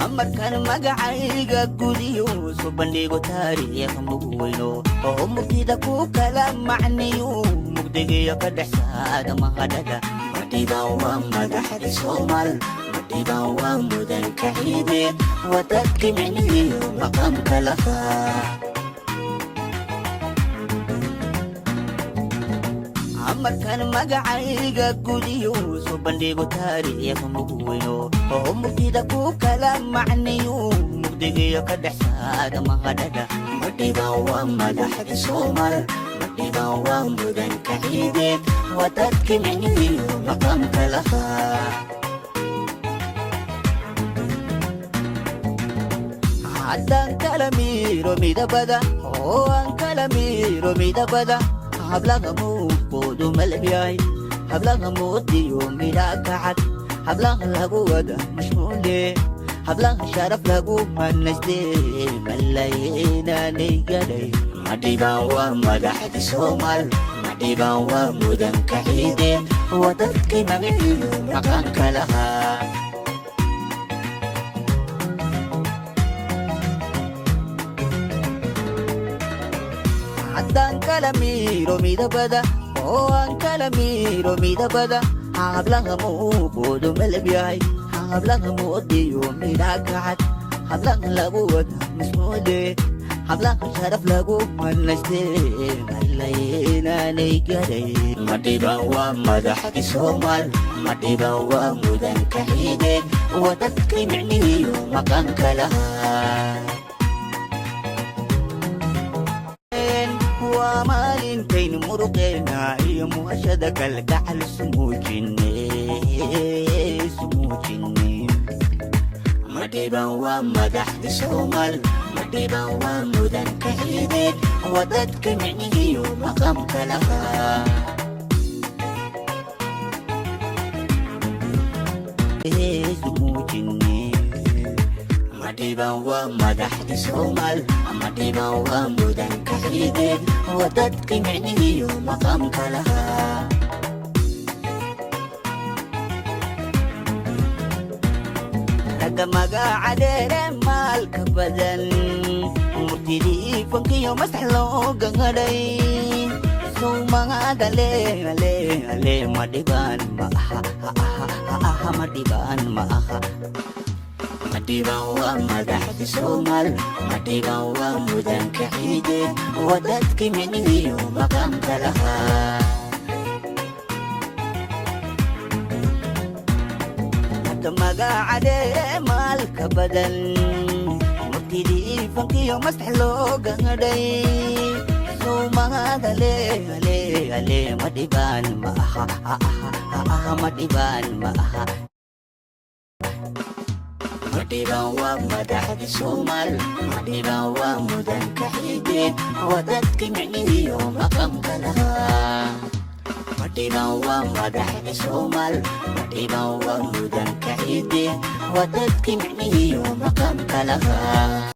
Markaan magacayga gudiyo soo bandhigo taariikh mug weyno oo murtida ku kala macniyo, mugdigiyo ka dhex saara mahadhada. Madhibaan waa madaxda Soomaal, Madhibaan waa mudanka ciideed, waa dadka micnihiyo maqaamka lahaa. Markaan magacayga gudiyo soo bandhigo taariikh mug weyno oo murtida ku kala macniyo, mugdigiyo ka dhex saara mahadhada. Madhibaan waa madaxda Soomaal, Madhibaan waa mudanka ciideed, waa dadka micnihiyo maqaamka lahaa. Haddaan kala miiro midabada oo aan kala miiro midabada, hablaha muuqoodu malab yahay, hablaha moodiyo midhaa kacad, hablaha lagu wada mashquule, hablaha sharaf lagu manaste, malaynaanay gadhay. Madhibaan waa madaxda Soomaal, Madhibaan waa mudanka ciideed, waa dadka magaciyo maqaamka lahaa. Haddaan kala miiro midabada oo aan kala miiro midabada, hablaha muuqoodu malab yahay, hablaha moodiyo midhaa kacad, hablaha lagu wada masmuude, hablaha sharaf lagu manaste, malaynaanay garay. Madhibaan waa madaxda Soomaal, Madhibaan waa mudanka ciideed, waa dadka micnihiyo maqaamka lahaa. Waa maalintaynu muruqeena iyo muhashada kalgacal isu muujine, isu muujine. Madhibaan waa madaxda Soomaal, Madhibaan waa mudanka ciideed, waa dadka micnihiyo maqaamka lahaa. Isu muujine. Madhibaan waa madaxda Soomaal, Madhibaan waa mudanka ciideed, waa dadka micnihiyo maqaamka lahaa. Ragga magaca dheere maalka badan, murtidii fankiyo masax looga hadhay, sowmaada ale ale ale, Madhibaan ma aha aha, Madhibaan ma aha. Madhibaan waa madaxda Soomaal, Madhibaan waa mudanka ciideed, waa dadka micnihiyo maqaamka lahaa. Ragga magaca dheere maalka badan, murtidii fankiyo masax looga hadhay, sowmaada ale ale ale, Madhibaan ma aha aha, Madhibaan ma aha. Madhibaan waa madaxda Soomaal, Madhibaan waa mudanka ciideed, waa dadka micnihiyo maqaamka lahaa. Madhibaan waa madaxda Soomaal, Madhibaan waa mudanka ciideed, waa dadka micnihiyo maqaamka lahaa.